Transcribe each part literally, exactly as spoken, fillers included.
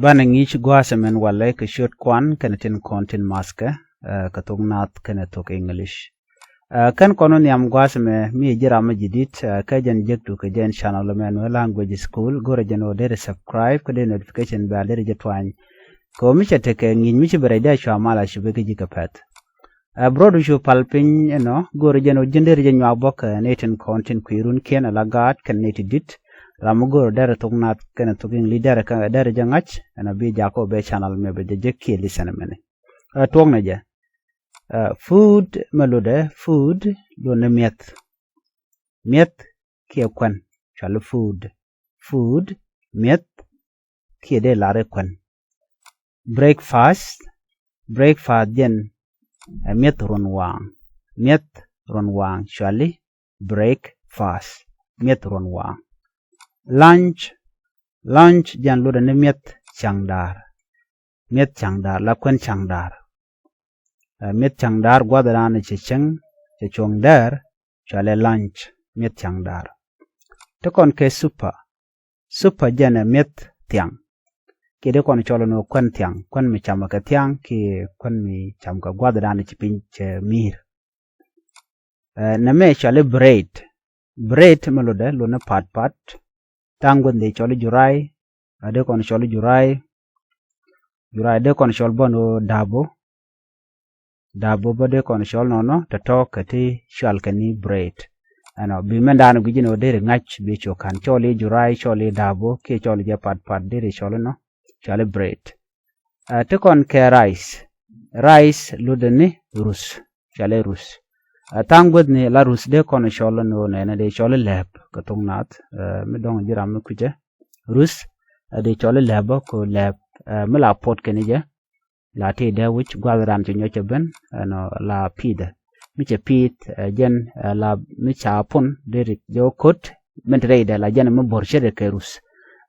Banɛ ŋi̱i̱c gua̱a̱th ɛmɛn walɛ kɛ ciöt Kuan kɛnɛ tin kɔn tin mathkɛ, eh, kɛ thok Naath kɛnɛ thok English. Eh, kɛn kɔn wä nhiam gua̱a̱th ɛmɛ mi ji̱ ram mi ji̱ di̱t, eh, kɛ jɛn jek tu kɛ jɛn channel ɛmɛn wä Language School, go̱rɛ jɛn wä deri subscribe kɛ deri notification bell deri jɛ tuany. Kɛ wä mi cɛ tekɛ ŋi̱i̱c mi ci bɛ rɛy dee cua mal a ci bɛ kɛ ji̱ kɛ pɛth. Ɛ, bi rɔɔdu cu pal piny ɛnɔ, go̱o̱ri jɛn ɔ ji̱n deri jɛ nyuak bä kɛ nɛy tin kɔn tin kui̱ runkiɛn ala gaat kɛnɛ nɛy ti di̱t. Ram mi go̱o̱ri derɛ thok Naath kɛnɛ thok English derɛ kɛ, derɛ jɛ ŋa̱c, ɛnɔ bi jakɔ bɛ channel mɛ bɛ jɛ jek kiɛ listen mɛni. Ɛ, tuɔknɛ jɛ. Ɛ, food mɛ lotdɛ, food lotdɛ ni mi̱eth. Mi̱eth kiɛ kuɛn, cɔali food. Food, mi̱eth, kiɛ dee lar i̱ kuɛn. Breakfast, breakfast jɛn ɛ mi̱eth ruɔ̱n waaŋ. Mi̱eth ruɔ̱n waaŋ, cɔali breakfast. Mi̱eth ruɔ̱n waaŋ. Lunch, lunch jɛn lotdɛ ni mi̱eth ca̱ŋ da̱a̱r. Mi̱eth ca̱ŋ da̱a̱r, la kuɛn ca̱ŋ da̱a̱r. Ɛ, mi̱eth ca̱ŋ da̱a̱r gua̱th raan cɛ cäŋ, cɛ cuɔ̱ŋ däär, cɔalɛ lunch, mi̱eth ca̱ŋ da̱a̱r. Ti kɔn kɛ supper. Supper jɛn ɛ mi̱eth thiaŋ. Kiɛ dee kɔn cɔl ni kuɛn thiaŋ, kuɛn mi camɛ kɛ thiaŋ, kiɛ kuɛn mi camɛ kɛ gua̱th raan ci piny cɛ mi̱i̱r. Ɛ, nɛmɛ cɔali bread. Bread mɛ lotdɛ, lotdɛ ni patpat. Tha̱a̱ŋ guäth dee cɔl i̱ juray. A dee kɔn cɔl i̱ juray. Juray dee kɔn cɔl bä ni ɣöö da̱a̱bo. Da̱a̱bo bä dee kɔn cɔl nɔnɔ, tɔ̱tɔ̱ kɛ ti cɔal kɛ ni bread. Ɛnɔ, bi mɛn da̱a̱n gui̱c ni ɣöö deri ŋa̱c bi cu ka̱n. Cɔl i̱ juray, cɔl i̱ da̱a̱bo, kiɛ cɔl i̱ jɛ patpat, deri cɔl inɔ, cɔal i̱ bread. Ɛ, ti kɔn kɛ rice. Rice lotdɛ ni ruth. Cɔalɛ ruth. Ɛ, tha̱a̱ŋ guäthni la ruth dee kɔn cɔl ni ɣöö nɛnɛ dee cɔl i̱ lɛɛp kɛ thok Naath. Ɛ, mi dɔ̱ŋ ji̱ ram mi kucä. Ruth, ɛ, dee cɔl i̱ lɛɛp bä kɛ lɛɛp, ɛ, mi la puɔt kɛn i̱ jɛ. La ti dee wi̱c gua̱th raan cɛ nyɔc cɛ ben, ɛnɔ la pi̱i̱thɛ. Mi cɛ pi̱i̱th, ɛ, jɛn, ɛ, la mi ca pun dee rik jɛ wä ko̱t, min te rɛydɛ la jɛn mi bo̱r ce̱tkɛ ruth.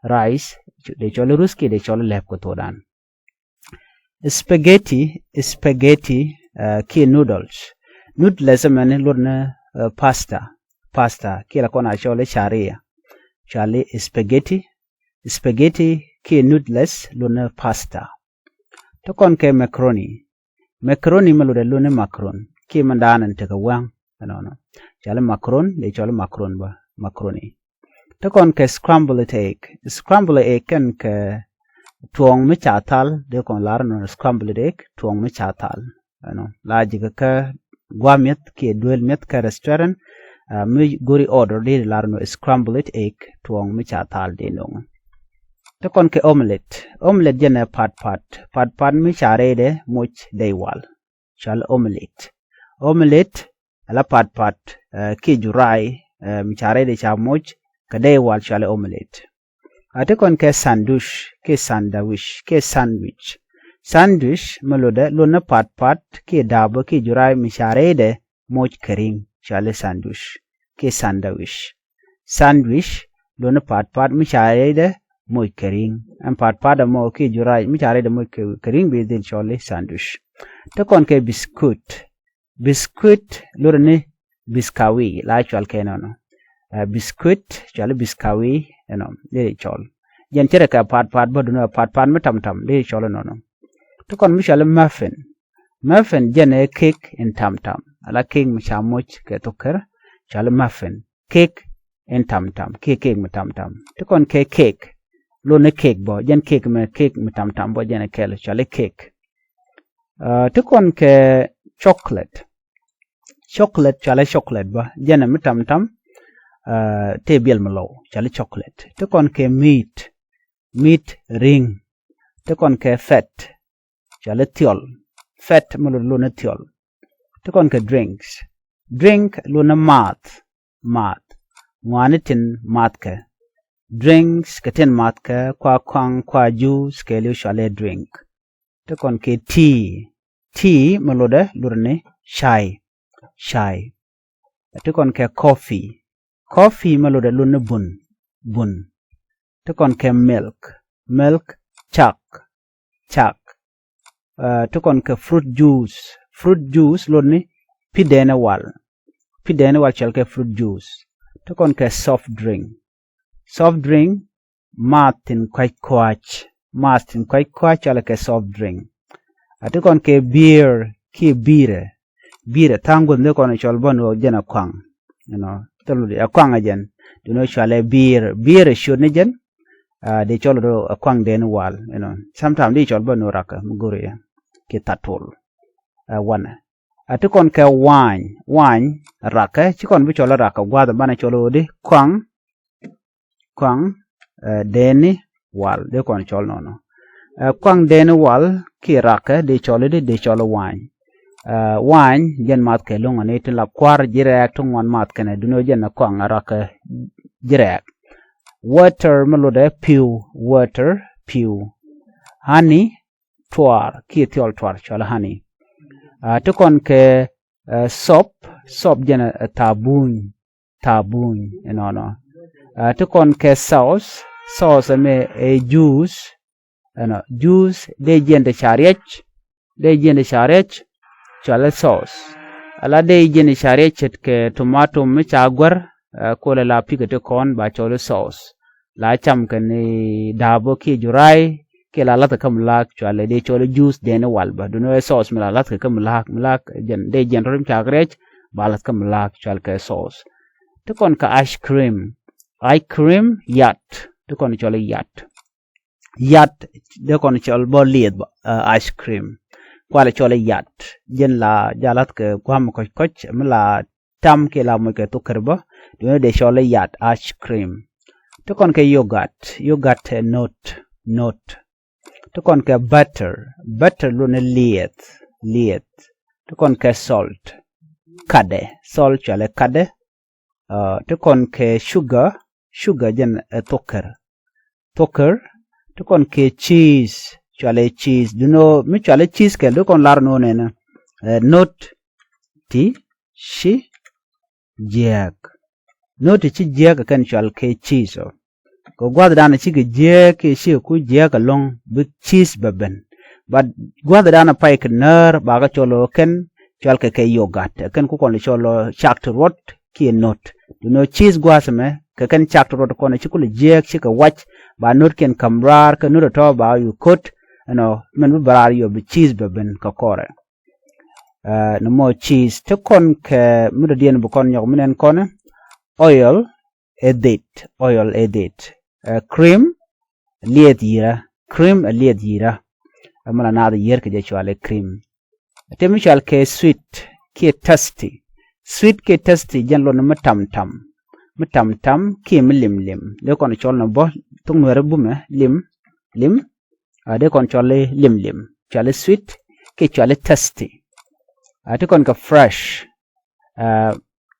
Rice, dee cɔl i̱ ruth kiɛ dee cɔl i̱ lɛɛp kɛ thokdan. Spaghetti, spaghetti, ɛ, kiɛ noodles. Noodles mɛni lotdɛ ni, ɛ, pasta. Pasta, kiɛ la kɔn a cɔl i̱ caria. Cɔali spaghetti. Spaghetti kiɛ noodles lotdɛ ni pasta. Ti kɔn kɛ macaroni. Macaroni mɛ lotdɛ lotdɛ ni macaron. Kiɛ mɛ da̱a̱n ɛn tekɛ wäŋ. Ɛnɔnɔ. Cɔali macaron, dee cɔl i̱ macaron bä. Macaroni. Ti kɔn kɛ scrambled egg. Scrambled egg kɛn kɛ tuɔɔŋ mi ca thal, dee kɔn lar nɔ scrambled egg, tuɔɔŋ mi ca thal. Ɛnɔ, la ji̱ kɛ kä gua̱a̱ mi̱eth kiɛ duel mi̱eth kä restaurant, ɛ, mi go̱ri order dee lar nɔ scrambled egg, tuɔɔŋ mi ca thal dee no̱ŋ. Ti kɔn kɛ omelette. Omelette jɛn ɛ patpat. Patpat mi ca rɛydɛ moc dee wal. Cɔal omelette. Omelette, ala patpat, ɛ, kiɛ juray, ɛ, mi ca rɛydɛ ca moc, kɛ dee wal cɔal omelette. A ti kɔn kɛ sandwich, kiɛ sandwich, kiɛ sandwich. Sandwich, mɛ lotdɛ, lotdɛ ni patpat, kiɛ da̱a̱bo, kiɛ juray, mi ca rɛydɛ moc kɛ ri̱ŋ, cɔal i̱ sandwich, kiɛ sandwich. Sandwich, lotdɛ ni patpat, mi ca rɛydɛ moc kɛ ri̱ŋ. Ɛn patpat ɛmɔ, kiɛ juray, mi ca rɛydɛ moc kɛ, kɛ ri̱ŋ, bi dhil cɔl i̱ sandwich. Ti kɔn kɛ biscuit. Biscuit lotdɛ ni biskawi, la cɔal kɛ nɔnɔ. Ɛ, biscuit, cɔal i̱ biskawi, ɛnɔ, dee cɔl. Jɛn ce̱tkɛ patpat bä duundɛ patpat mi tamtam, dee cɔl inɔnɔ. Ti kɔn mi cɔal i̱ muffin. Muffin jɛn ɛ kek in tamtam. Ala kek mi ca moc kɛ thok Kär, cɔal i̱ muffin. Kek in tamtam, kiɛ kek mi tamtam. Ti kɔn kɛ cake. Lotdɛ ni cake bä, jɛn cake mɛ cake mi tamtam bä, jɛn ɛ kɛl, cɔal i̱ cake. Ɛ, ti kɔn kɛ chocolate. Chocolate, cɔalɛ chocolate bä, jɛn ɛ mi tamtam, ɛ, tëë biɛl mi lɔw, cɔalɛ chocolate. Ti kɔn kɛ meat. Meat, ri̱ŋ. Ti kɔn kɛ fat. Cɔalɛ thiɔl. Fat mɛ lotdɛ, lotdɛ ni thiɔl. Ti kɔn kɛ drinks. Drink lotdɛ ni maath. Maath. Ŋɔaani tin maathkɛ. Drinks kɛ tin maathkɛ, kua kɔaŋ, kua juice, kɛɛliw cɔalɛ drink. Ti kɔn kɛ tea. Tea mɛ lotdɛ, lotdɛ ni cay. Cay. Ti kɔn kɛ coffee. Coffee mɛ lotdɛ, lotdɛ ni bun. Bun. Ti kɔn kɛ milk. Milk, cak. Cak. Ɛ, ti kɔn kɛ fruit juice. Fruit juice lotdɛ ni pi̱dɛɛn ɛ wal. Pi̱dɛɛn ɛ wal cɔal kɛ fruit juice. Ti kɔn kɛ soft drink. Soft drink, maath tin kua̱c kua̱c. math tin kɔc kɔc cɔalɛ kɛ soft drink. A ti kɔn kɛ beer kiɛ bi̱i̱rɛ. Bi̱i̱rɛ tha̱a̱ŋ guäth ni kɔn cɔl bä ni ɣöö jɛn ɛ kuaŋ. You know, thil wudi ɛ kuaŋ ɛ jɛn. Duŋni ɣöö cɔalɛ beer. Beer ɛ ciöt ni jɛn. A, di cɔl ɣöö ɛ kuaŋ dɛn wal, you know. Sometimes di cɔl bä ni ɣöö rakä mi go̱ri ɛ kiɛ thattul. Ɛ wanɛ. A ti kɔn kɛ wany. Wany rakä, ci kɔn bi cɔl rakä gua̱th banɛ cɔl ɣöö di kuaŋ, kuaŋ, ɛ, deni wal, di kɔn cɔl nɔnɔ. Ɛ, kuaŋ deni wal kiɛ rakä di cɔl di, di cɔl wany. Ɛ, wany jɛn math kɛ luŋ ni tin la kua̱r ji̱ rɛɛk ti ŋuan math kɛnɛ duŋni ɣöö jɛn kuaŋ rakä ji̱ rɛɛk. Water mi lotdɛ pi̱w, water pi̱w. Honey tuaar kiɛ thiɔl tuaar cɔl honey. A, ti kɔn kɛ, ɛ, soap, soap jɛn ɛ thabuny, thabuny inɔnɔ. A, ti kɔn kɛ sauce, sauce ɛmɛ ɛ juice, ɛnɔ juice dee jiɛn ti ca riɛc, dee jiɛn ti ca riɛc, cɔalɛ sauce. Ala dee jiɛn ti ca riɛc ce̱tkɛ tomato mi ca guär, ɛ, kolɛ la pikɛ ti kɔn ba cɔl sauce. La cam kɛn i̱ da̱a̱p ɔ kiɛ juray, kiɛ la la̱th kɛ kä mi la̱a̱k cɔalɛ dee cɔl i̱ juice dɛn i̱ wal bä. Duŋni ɣöö ɛ sauce mi la la̱th kɛ kä mi la̱a̱k, mi la̱a̱k jɛn, dee jɛn rot mi cak riɛc, ba la̱th kä mi la̱a̱k cɔal kɛ sauce. Ti kɔn kɛ ice cream. Ice cream, yat. Ti kɔn cɔl i̱ yat. Yat, dee kɔn cɔl bä lieth bä, ɛ, ice cream. Kualɛ cɔl i̱ yat. Jɛn la ja la̱th kɛ gua̱a̱m kɔc kɔc, mi la tam kiɛ la moc kɛ thok kär bä, duŋni dee cɔl i̱ yat, ice cream. Ti kɔn kɛ yogurt, yogurt ɛ not, not. Ti kɔn kɛ butter, butter lotdɛ lieth, lieth. Ti kɔn kɛ salt, katdɛ, salt cɔalɛ katdɛ. Ɛ, ti kɔn kɛ sugar, sugar jɛn ɛ thok kär, thok kär. Ti kɔn kɛ cheese, cɔalɛ cheese. Duŋni ɣöö mi cɔalɛ cheese kɛl, di kɔn lar nɔnɔ nɛnɛ, ɛ, not ti ci jiääk. Not ti ci jiääk ɛ kɛn cɔal kɛ cheese ɔ. Kɛ gua̱thdan cikɛ jiääk kiɛ cikɛ ku jiääk ɛlɔ̱ŋ bi cheese bɛ ben. But gua̱thdan pay kɛ näär bakɛ cɔl ɣöö kɛn cɔal kɛ kɛ yogurt. Ɛ kɛn ku kɔn cɔl ɣöö cak ti ruɔt kiɛ not. Duŋni ɣöö cheese gua̱a̱th ɛmɛ kɛ kɛn cak ti ruɔt kɔn ci kulɛ jiääk cikɛ wac, ba notkiɛn ka̱m raar kɛ not ɛ tɔ̱ ba yu ko̱t, ɛnɔ, min bi bɛ raar yɔ bi cheese bɛ ben kɛ kɔrɛ. Ɛ, ni mɔ cheese. Ti kɔn kɛ mi dɔ̱diɛn bi kɔn nyɔk mi nɛn kɔn, oil ɛ dhit, oil ɛ dhit. Ɛ, cream, lieth yirä, cream ɛ lieth yirä. Ɛ mi la naath yier kɛ jɛ cɔal i̱ cream. Ti mi cɔal kɛ sweet kiɛ tasty. Sweet kiɛ tasty jɛn lotdɛ mi tam tam, mi tam tam kiɛ mi lim lim. Dee kɔn cɔl ni bä thok Nuɛɛri bumɛ lim lim. A, dee kɔn cɔl i̱ lim lim, cɔal i̱ sweet kiɛ cɔal i̱ tasty. A, ti kɔn kɛ fresh. A,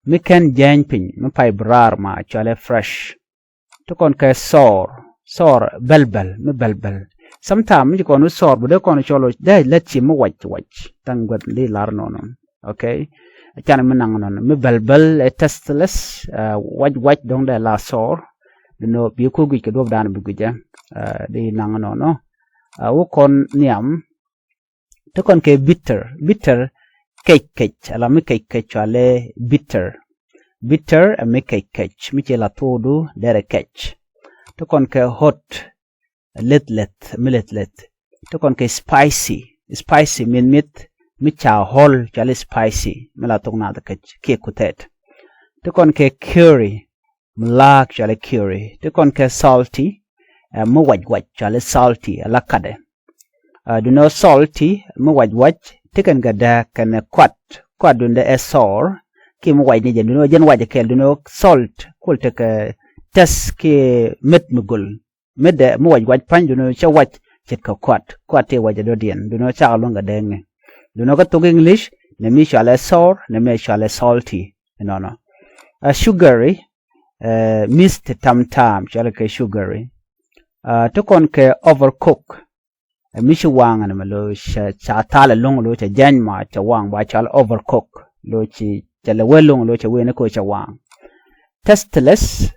mi kɛn jääny piny, mi pay bi raar ma, cɔal i̱ fresh. Ti kɔn kɛ sour, sour bɛl bɛl, mi bɛl bɛl. Sometimes mi ci kɔn wi̱i̱ sour bä dee kɔn cɔl ɣöö dee lät ci mi wac wac. Tha̱a̱ŋ guäth di lar nɔnɔ. Okay. Can mi naŋ nɔnɔ mi bɛl bɛl ɛ tasteless, ɛ, wac wac dɔ̱ŋ dee la sour. Duŋni ɣöö bi ku guic kɛ duɔ̱pdan bi guic ɛ, ɛ, di naŋ nɔnɔ. Ɛ, wä kɔn nhiam. Ti kɔn kɛ bitter, bitter kɛc kɛc, ala mi kɛc kɛc cɔalɛ bitter. Bitter ɛ mi kɛc kɛc, mi ci la thokdu derɛ kɛc. Ti kɔn kɛ hot, leth leth, mi leth leth. Ti kɔn kɛ spicy, spicy mi̱th mi̱th, mi ca ɣɔl cɔalɛ spicy, mi la thok naath kɛc kiɛ kuthɛt. Ti kɔn kɛ curry, mi la̱a̱k cɔalɛ curry. Ti kɔn kɛ salty, ɛ, mi wac wac cɔalɛ salty, ala katdɛ. Ɛ, duŋni ɣöö salty mi wac wac ti kɛn kɛ dääk kɛnɛ kuat, kuat duŋdɛ ɛ sour kiɛ mi wac ni jɛn, duŋni ɣöö jɛn wac kɛl, duŋni ɣöö salt kul tekɛ taste kiɛ met mi göl. Metdɛ mi wac wac pa̱ny, duŋni ɣöö cɛ wac ce̱tkɛ kuat, kuat tëë wac ɛ dɔ̱diɛn, duŋni ɣöö cakɛ luäŋ kɛ dääkni. Duŋni ɣöö kä thok English nɛ mi cɔalɛ sour, nɛ mi cɔalɛ salty inɔnɔ. Ɛ, sugary, ɛ, mi̱th ti tam tam cɔalɛ kɛ sugary. Ɛ, ti kɔn kɛ overcook. Ɛ, mi ci waŋ ɛn mɛ lo̱ cɛ, ca thal ɛlɔ̱ŋ lo̱ cɛ jɛny ma cɛ waŋ ba cɔal overcook. Lo̱ ci cɛ lɛ wee lo̱ŋ lo̱ cɛ wee ni ko cɛ waŋ. Tasteless,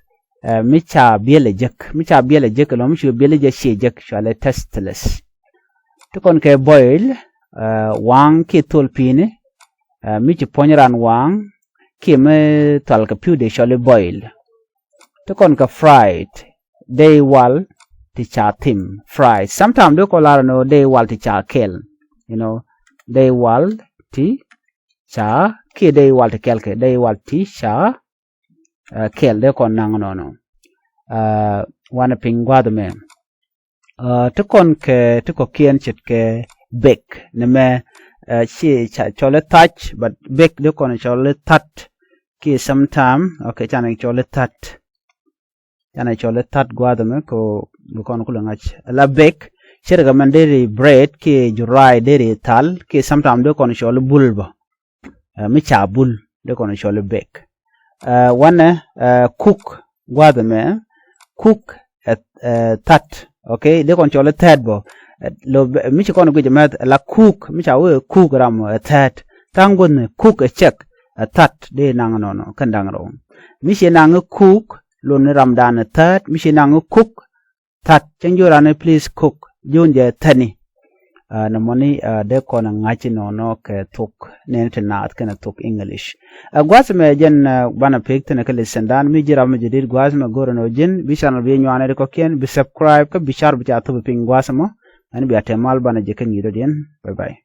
ɛ, mi ca biɛl ɛ jek, mi ca biɛl ɛ jek ɛlɔ̱ŋ mi ci biɛl ɛ jek ciɛ jek cɔalɛ tasteless. Ti kɔn kɛ boil, ɛ, waŋ kiɛ thol pi̱i̱ni, ɛ, mi ci puɔ̱ny ran waŋ kiɛ mi thal kɛ pi̱w dee cɔl i̱ boil. Ti kɔn kɛ fried, dee wal, ti ca thim, fry. Sometimes dee kɔn lar nɔ dee wal ti ca kɛl, you know, dee wal ti ca, kiɛ dee wal ti kɛl kɛ, dee wal ti ca kɛl, dee kɔn naŋ nɔnɔ. Wanɛ piny gua̱a̱th mɛ ti kɔn kɛ ti kɔ̱kiɛn ce̱tkɛ bek ni mɛ. Ci ca cɔl i̱ thac, but bek dee kɔn cɔl i̱ tha̱t. Kiɛ sometime, okay, canɛ cɔl i̱ tha̱t. Canɛ cɔl i̱ tha̱t gua̱a̱th mɛ kɛ bi kɔn kulɛ ŋa̱c. La bek ce̱tkɛ mɛn deri bread kiɛ juray deri thal kiɛ sometime dee kɔn cɔl i̱ bul bä. Mi ca bul dee kɔn cɔl i̱ bek. Wanɛ cook gua̱a̱th mɛ, cook ɛ tha̱t. Okay, dee kɔn cɔl i̱ thɛɛt bä. Mi ci kɔn guic mɛth la cook, mi ca wee cook ram ɛ thɛɛt. Tha̱a̱ŋ gua̱thni cook ɛ cɛk ɛ tha̱t dee naŋ nɔnɔ kɛn da̱ŋ rɛw. Mi ci naŋ i̱ cook lon i̱ ramdan ɛ thɛɛt, mi ci naŋ i̱ cook tha̱t. Cäŋ ji̱ ran i̱ please cook, ji̱ wun jɛ thɛni. Nɛ mɔni dee kɔn ɛ ŋa̱c inɔnɔ kɛ thok nɛn ti naath kɛnɛ thok English. Gua̱th mɛ jɛn banɛ pek thinɛ kɛ lesson dan mi ji̱ ram mi jɛ dit gua̱th mɛ go̱rɛ nɔ ji̱n bi channel bi nyuanɛ di kɔ̱kiɛn bi subscribe kä bi share bi ca thop piny gua̱th mɔ. Ɛn bia tɛmal banɛ jɛ kä nyui̱dɔ̱diɛn. Bye bye.